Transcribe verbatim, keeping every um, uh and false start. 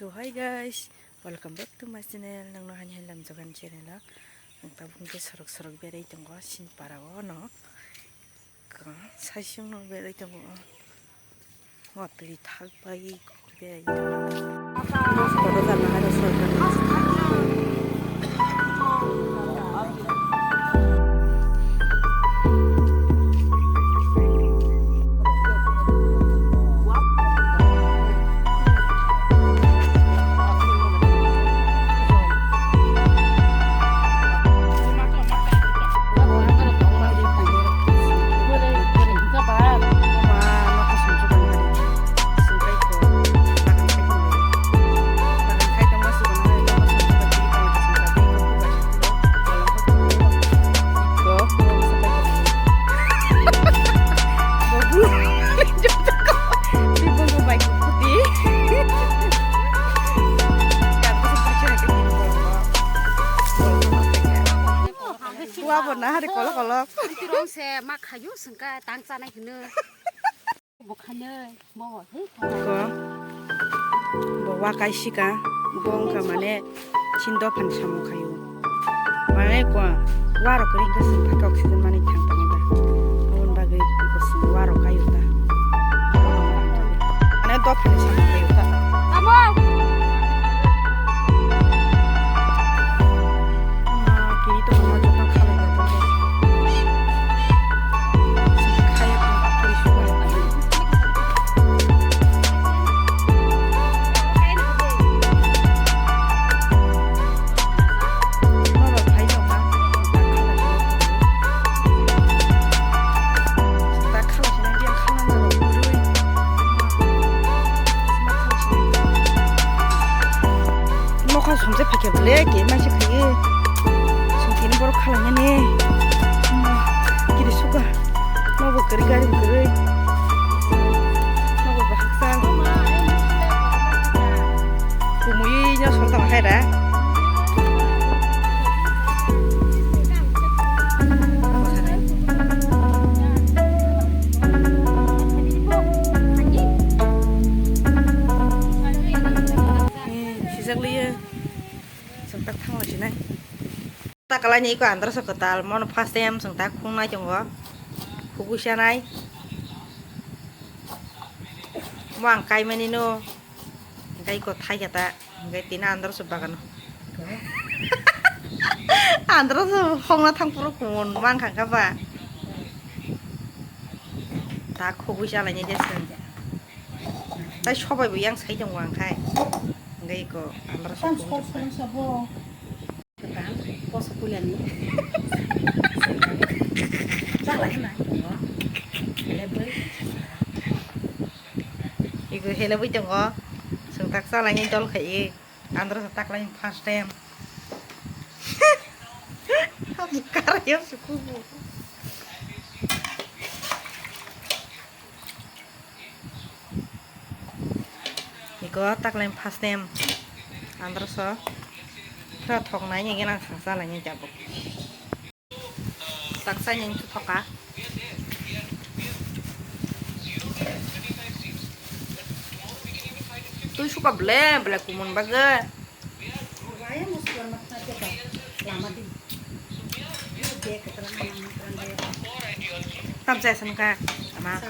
So hi guys, welcome back to my channel. Nangno hani hai lamjagan channel o. Ang tabuk hwnkhe sorok sorok berai tongo sini para o no. Ka-, saisung no berai tongo. Watwi thak bai berai tongo. Ua bo na hari kolok kolok. Rong se ma khayu sengka tang chanai hino. Bo khainai, bo, he, ko, bo wa kaisika, bo wngkha mane chin dophani samung khaio. Mane ko, warok kwrwi hwnkhe chwng phakhe oxygen manwi thang tongwi da. Aboni bagwi ko chwng warok kaio ta. Mane dophani samung khaio ta. Tamo! Nokha somjak phaikhe ble ke maisa khaiwi. Songkhe borok khalainani. Kiri suka. Nobo kwrwi gari bo kwrwi. Nobo bo hakchal. Kumui no song tong hai da. Sijak liya. Chwng tak thang lai sinai. Ta kalai ni iko andro so kwtal, mono first time chwng tak khung nai tongo. Khugui sanai. Mo ang kai mani no. Hingkai iko thai kha ta. Hingkai tina andro so bagano. Andro so hongna thang puro kumun mang kha kha ba. Ta khugui salai ni je chwng. Tai sobai bo yang sai tongo ang khai. Hingkai iko andro so khugui. Kwtal, koso puilani. Chalai nai tongo. Helebwi. Igo helebwi tongo. Chwng tak chalai ni dol khai. Andro sa tak lai first time. Karayo sukubu. Iko tak lai first time. Andro so. Kra thok nai ni gena sa sa lai ni jabo. Tak sa ni thoka. Tui suka ble ble kumun baga. Tam saya sangka ama.